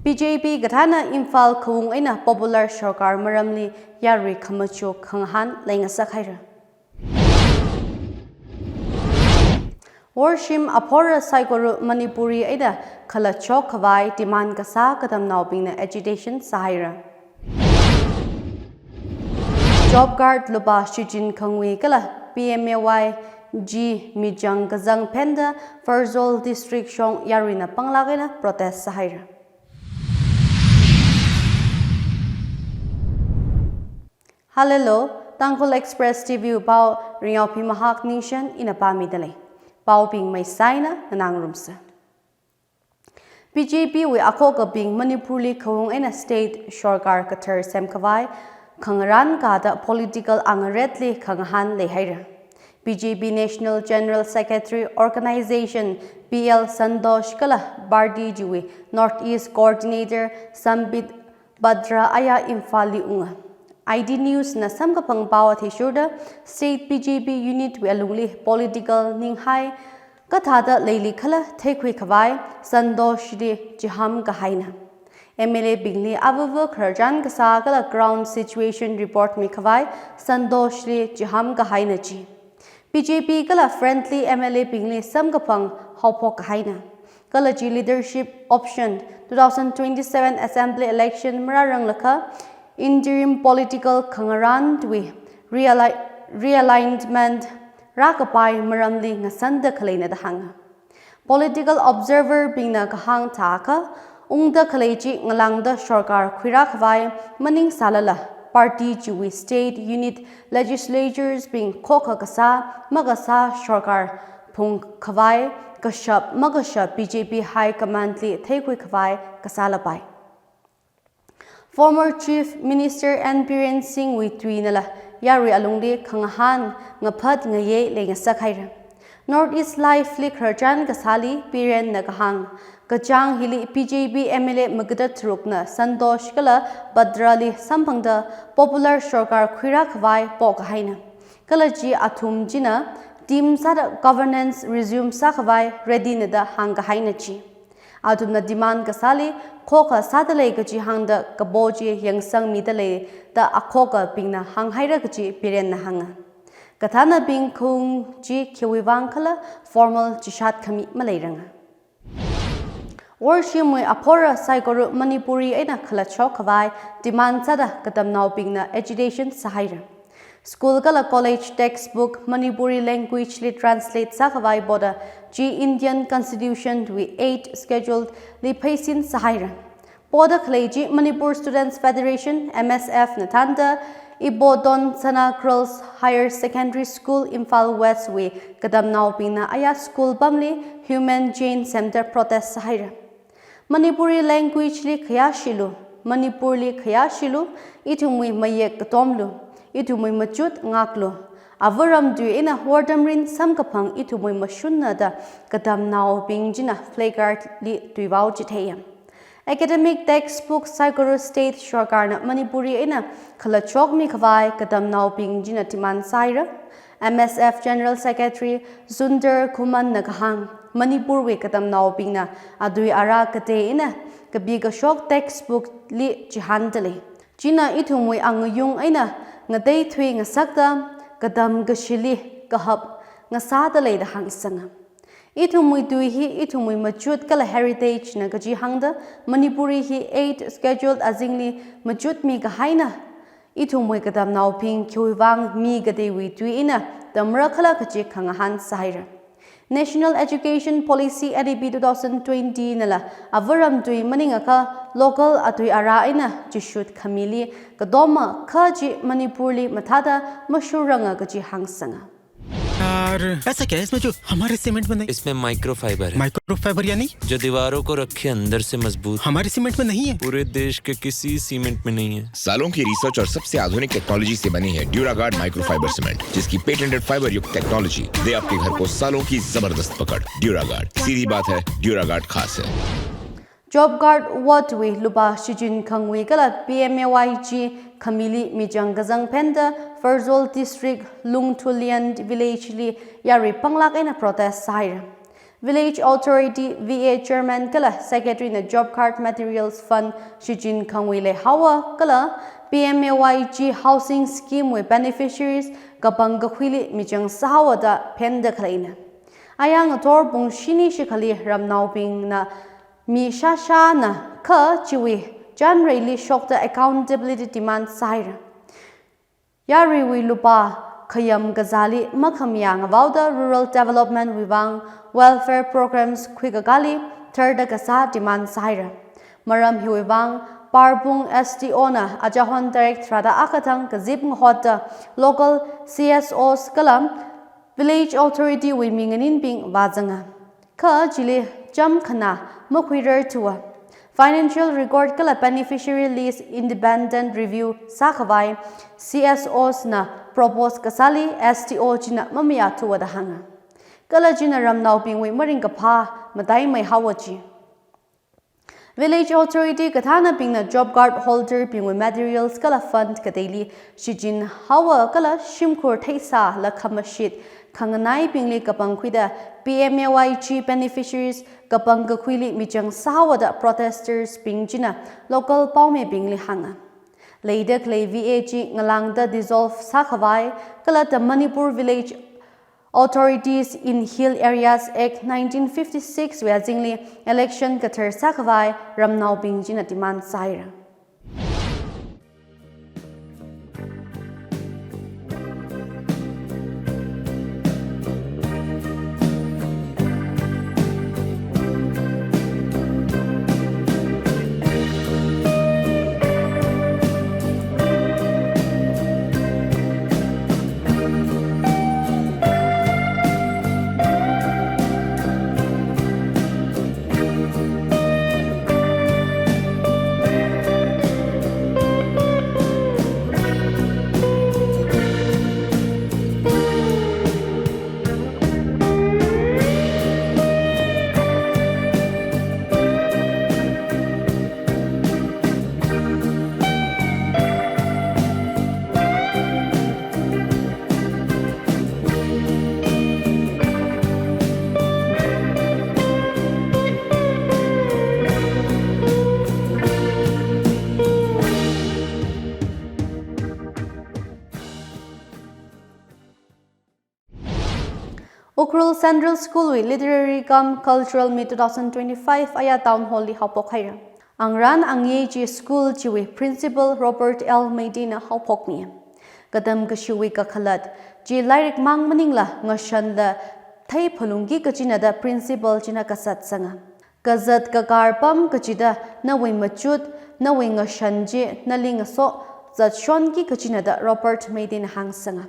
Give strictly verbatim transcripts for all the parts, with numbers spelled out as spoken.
B J P kathāna Imphal khaung eina popular sorkar maramli yarui khamachuk khangahān leingasak haira. Worshim aphora saikora Manipuri eina khalachok khavai demand kasā katamnaobingna agitation sāhaira. Job card lupā shichin khangui kala P M A Y G michang kazang phenda Pherzawl district shong yaruina panglāk eina protest sāhaira. Hallelujah, Tangkhul Express T V pao Ringyao Phimahak Ningshen ina pāmida lei. Paobing maisai eina nganāngarumsa. B J P wui akhokabing Manipurli khaung eina state sorkar kathar semkhavai khangarān kāda political angaretli khangahān leihaira. B J P National General Secretary Organization P L Santosh kala party chiwui North East Coordinator Sambit Batra aya Imphalli unga. I D News na samkaphang pao athishurda state B J P unit wui alungli political ninghai kathāda leili khala theikhui khavai Santoshli chiham kahaina. M L A bingli avava khararchan kasā kala ground situation report mikhavai Santoshli chiham kahaina chi. B J P kala friendly M L A bingli samkaphang haophok kahaina. Kala chi leadership option two thousand twenty-seven assembly election marāranglakha interim political khangarān tui reali-, realignment rākapai maramli ngasanda khaleina da hānga. Political observer bingna kahāng thākha, ungda khalei chi ngalāngda sorkar khuirā khavai maningsālala, party chiwui state unit legislatures bing khokha kasā makasā sorkar phung khavai kashap makashap B J P high command li theikhui khavai kasālapai. Former Chief Minister N Biren Singh wui tuinala yarui alungli khangahān ngaphat ngayei leingasak haira. North East Live li khararchan kasāli Biren na kahāng, kachāng hili B J P M L A magada tharukna Santosh kala Batra li samphangda popular sorkar khuirā khavai pok kahaina. Kala chi athum china team sāda governance resume sākhavai ready na da hāngkahaina chi. Athumna demand kasāli khokha sāda lei kachi hāngda kapo chi yangsangmida lei da akhokabingna hānghaira kachi Biren na hānga. Kathānabing khaung chi khiwui vang khala formal chishat khami maleiranga. Worshimwui aphora saikora Manipuri eina khalachok khavai demand sāda katamnaobingna agitation sāhaira. School kala college textbook Manipuri language li translate sākhavai boda chi Indian Constitution wui eighth schedule li pheisin sāhaira. Poda khalei chi Manipur Students Federation, M S F na thānda Ibodon Sana Girls Higher Secondary School, Imphal West wui katamnaobingna aya school pamli human chain semda protest sāhaira. Manipuri language li khayāshilu, Manipurli khayāshilu, ithumwui mayek katomlu, ithumwui machut ngaklu. Avaram tui eina wortamrin samkaphang ithumwui mashunna da katamnaobing china placard li tuivao chitheiya. Academic textbook saikora state sorkarna Manipuri eina khalachok mikhavai katamnaobing china demand sāhaira. M S F General Secretary Sundar Khuman na kahāng, Manipurwui katamnaobingna atui ara katei eina kapi kashok textbook li chihānda lei. China ithumwui angayung eina ngateithui ngasakta katam kashili kahap ngasāda lei da hāngsanga. Ithumwui tui hi ithumwui machut kala heritage na kachi hāngda Manipuri hi eighth schedule azingli machut mikahaina. Ithumwui katamnaobing khiwui vang mi kateiwui tui eina tamra khala kachi khangahān sāhaira. National Education Policy N E P two thousand twenty nala avaram tui maningakha local atui ara eina chishut khamili katoma kha chi Manipurli mathāda mashuranga kachi hāngsanga. यार, ऐसा क्या है इसमें जो हमारे सीमेंट में नहीं? इसमें माइक्रोफाइबर है। माइक्रोफाइबर यानी? जो दीवारों को रखे अंदर से मजबूत। हमारे सीमेंट में नहीं है। पूरे देश के किसी सीमेंट में नहीं है। सालों की रिसर्च और सबसे आधुनिक टेक्नोलॉजी से बनी है ड्यूरागार्ड माइक्रोफाइबर सीमेंट, जिसकी पेटेंटेड फाइबर युक्त टेक्नोलॉजी दे आपके घर को सालों की जबरदस्त पकड़। ड्यूरागार्ड, सीधी बात है, ड्यूरागार्ड खास है। Job card vote wui lupā shichin khangui kala P M A Y G khamili michang kazang phenda Pherzawl District Lungthulian Village li yarui panglāk eina protest sāhaira. Village Authority V A Chairman kala Secretary na Job Card Materials Fund shichin khangwui leihaowa kala P M A Y G Housing Scheme wui beneficiaries kapangkakhuili michang sāhaowa da phenda khaleina. Aya ngathor pung shini shikhali ramnaobingna mi shāshāna kha chiwui chānreili shokta accountability demand sāhaira. Yaruiwui lupā khayam kazāli makhamayā ngavaoda rural development wui vang welfare programs khuikakāli tharda kasā demand sāhaira. Maram hiwui vang Parbung S D O na achahon tarik tharāda akha thang kazip ngahotda local C S Os kala Village Authority wui minganinbing vāzanga. Kha chili chāmkhana makhuirarthuwa. Financial record kala beneficiary list independent review sākhavai C S Os na propose kasāli S D O china mamayāthuwa da hānga. Kala china ramnaobingwui maringkaphā mataimeihaowa ji. Village Authority kathānabingna job card holder bingwui materials kala fund kateili shichin haowa kala shimkhur theisāla khamashit khanganaibingli kapangkhuida P M A Y G beneficiaries kapangkakhuili michang sāhaowa da protesters bing china local paomibingli hānga. Leida khalei V A chi ngalāngda dissolve sākhavai kala the Manipur Village Authorities in Hill Areas Act nineteen fifty-six wui azingli election kathar sākhavai ramnaobing china demand sāhaira. Ukhrul Central School wui Literary cum Cultural Meet two thousand twenty-five aya Town Hall li haophok haira. Angran angye chi school chiwui Principal Robert L Meitei na haophokmi. Katam kashiwui kakhalat chi lairik mang maningla ngashanla theiphalungki kachina da Principal china kasat sanga. Kazat kakar pam kachida nawui machut, nawui ngashan chi nali ngaso zatshonki kachina da Robert Meitei na hāngsanga.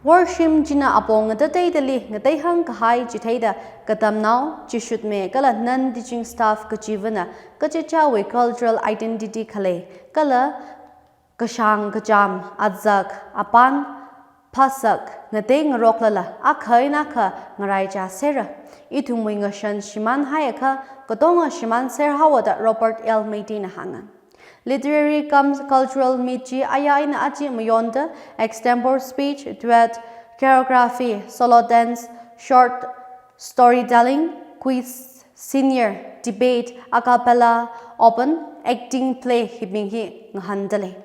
Worshim china apong ngatateidali ngateihang kahai chitheida katamnao, chishutme kala non-teaching staff kachivana kachichāwui cultural identity khalei kala kashāng kachām, azak, apān, phasak, ngatei ngaroklala akha eina akha ngaraichā sera. Ithumwui ngashan shimān haiakha katonga shimān serhaowa da Robert L Meitei na hānga. Literary cum Cultural Meet chi aya eina aja mayonda extempore speech, duet, choreography, solo dance, short storytelling, quiz, senior, debate, a cappella, open, acting play hibing hi ngahānda lei.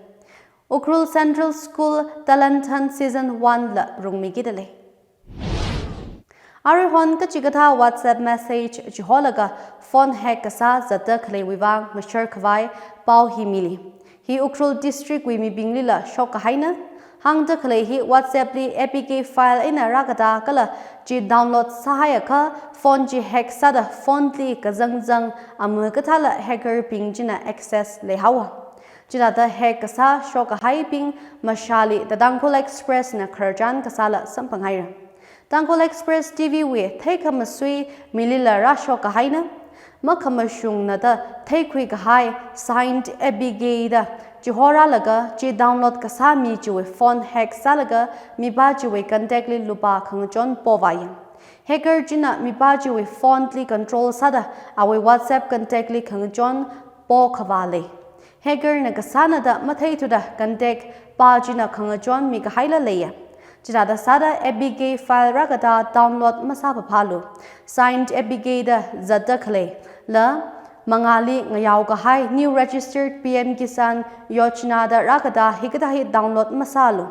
Ukhrul Central School Talent Hunt Season one la rungmikida lei. Aruihon kachikathā WhatsApp message chiholaga phone hack kasā zatda khaleiwui vang mashar khavai pao hi mili. Hi Ukhrul District wui mibinglila shok kahaina. Hāngda khalei hi WhatsApp li A P K file eina rākatā kala chi download sāhaiakha phone chi hack sāda phone li kazangzang ama kathāla hacker bing china access leihaowa. Chithāda hack kasā shok kahaibing mashāli The Tangkhul Express na khararchan kasāla samphang haira. Tangkhul Express T V wui theikhamasui milila rāshok kahaina. Makhamashungna da theikhui kahai signed A P K da chihorālaga chi download kasā mi chiwui phone hack sālaga mipā chiwui contact li lupā khangachon povāya. Hacker china mipā chiwui phone li control sāda awui WhatsApp contact li khangachon po khavā lei. Hacker na kasāna da matheithuda contact pā china khangachon mikahaila leiya. Chithāda sāda A P K file rākatā download masāpaphalu. Signed A P K da zatda khalei la mangāli ngayao kahai new registered P M Kisan Yojana da rākatā hikathā hi download masālu.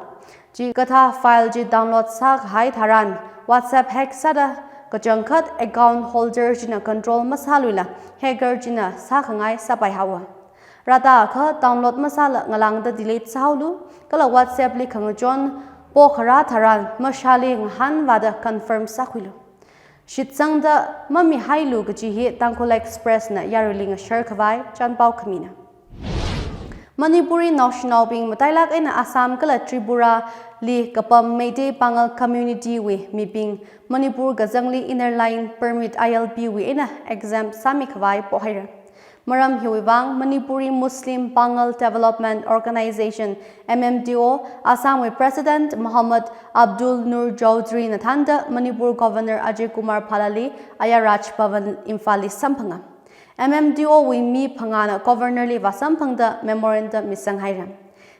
Chikathā file chi download sākahai tharan WhatsApp hack sāda kachangkhat account holder china control masāluila hacker china sākhangai sāpai haowa. Rātākha download masāla ngalāngda delete sāhaolu, kala WhatsApp li khangachon pokharā tharan mashāli ngahānvāda confirm sākhuilu. Shitsangda mamihailu kaji hi Tangkhul Express na yaruili ngashar khavai chānpao khamina. Manipuri naoshinaobing matailāk eina Assam kala Tripura li kapam Meitei Pangal community wui mibing Manipur kazangli Inner Line Permit, I L P wui eina exempt sāmi khavai pohaira. Maram hiwui vang Manipuri Muslim Pangal Development Organization, M M D O, Assam wui President Muhammad Abdul Nur Chowdhury na thānda Manipur Governor Ajay Kumar Bhalla li aya Raj Bhavan Imphal li samphanga. M M D O wui mi phangāna Governor li vāsamphangda memorandum misanghaira.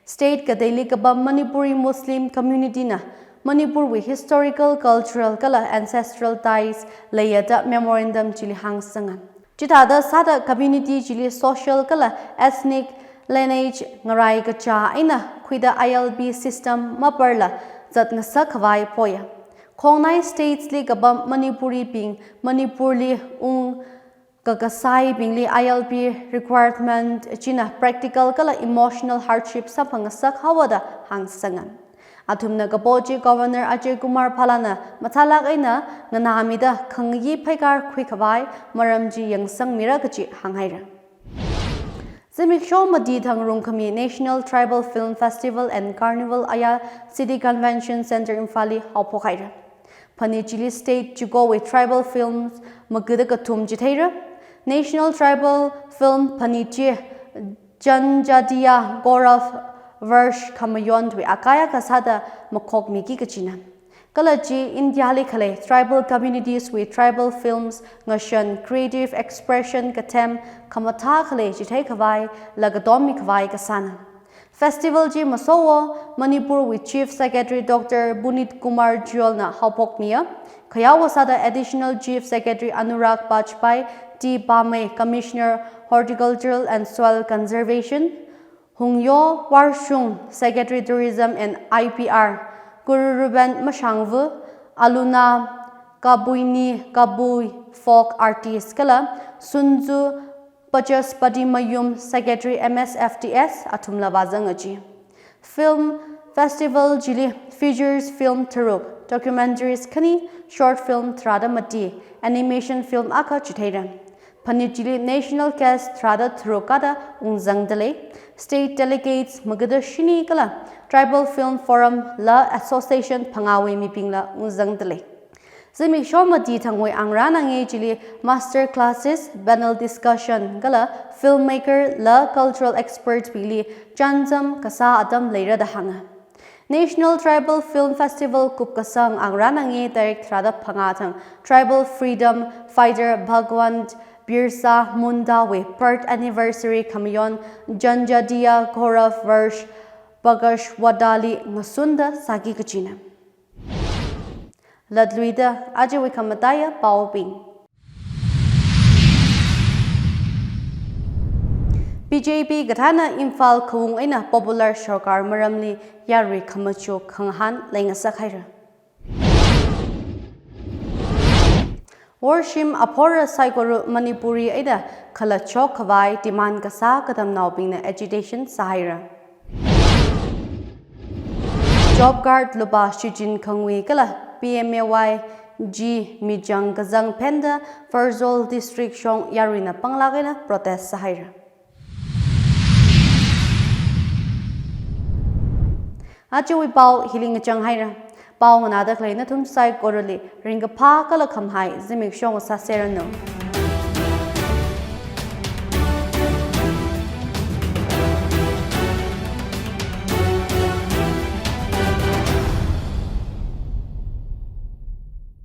State kateili kapam Manipuri Muslim community na Manipur wui historical, cultural kala ancestral ties leiya da memorandum chili hāngsanga. Chithāda sāda community chili social kala ethnic lineage ngarai kachā eina khuida I L P system maparla zatngasak khavai poya. Khongnai states li kapam Manipuri bing Manipur li ung kakasaibingli I L P requirement china practical kala emotional hardship samphangngasak haowa da hāngsanga. Athumna kapo chi Governor Ajay Kumar Bhalla na mathālāk eina nganāmida khangayi phaikar khuikhavai maram chi yangsangmira kaji hānghaira. Zimiksho mati thang rungkhami National Tribal Film Festival and Carnival aya City Convention Centre Imphal li haophokhaira. Phanit chili state chikowui tribal films magada kathum chitheira. National Tribal Film Phanit chi Janjatiya Gaurav Varsh khamayon tui akaya kasāda makhokmiki kachina. Kala chi India li khalei tribal communities wui tribal films ngashan creative expression kathem khamathā khalei chithei khavai la katommi khavai kasāna. Festival chi masowo Manipur wui Chief Secretary Doctor Puneet Kumar Goel na haophokmiya. Khayao sāda Additional Chief Secretary Anurag Bajpai, T Pamei, Commissioner Horticultural and Soil Conservation, Hungyo Warshung, Secretary Tourism and I P R, Guru Ruben Mashangvu, Aluna Kabuini Kabui, folk artist kala Sunzu Pachaspati Mayum, Secretary M S F T S, athumla vāzanga chi. Film festival chili features film tharuk, documentaries khani, short film tharāda mati, animation film akha chitheira. Phanit chili national guest tharāda tharuk kada ungzangdalei. State delegates magada shini kala Tribal Film Forum la association phangāwui mibingla ungzangdalei. Zimiksho mati thangwui angrānange chili master classes, panel discussion kala filmmaker la cultural expert bingli chānjam kasā atam leira da hānga. National Tribal Film Festival kupkasang angrānange tarik tharāda phangā thang tribal freedom fighter Bhagwan Birsa Munda wui birth anniversary khamayon Janjatiya Gaurav Varsh Pakashwada li ngasunda sāki kachina. Latluida ajawui khamataiya paobing. B J P kathāna Imphal khaung eina popular sorkar maramli yarui khamachu khangahān leingasakhaira. Worshim aphora saikora Manipuri eina khalachok khavai demand kasā katamnaobingna agitation sāhaira. Job card lupā shichin khangui kala P M A Y G michang kazang phenda Pherzawl district shong yaruina panglāk eina protest sāhaira. Ajawui pao hili ngachanghaira. Pao nganāda khalei nathum saikorali ringkaphā kala khamahai zimiksho ngasāseranu.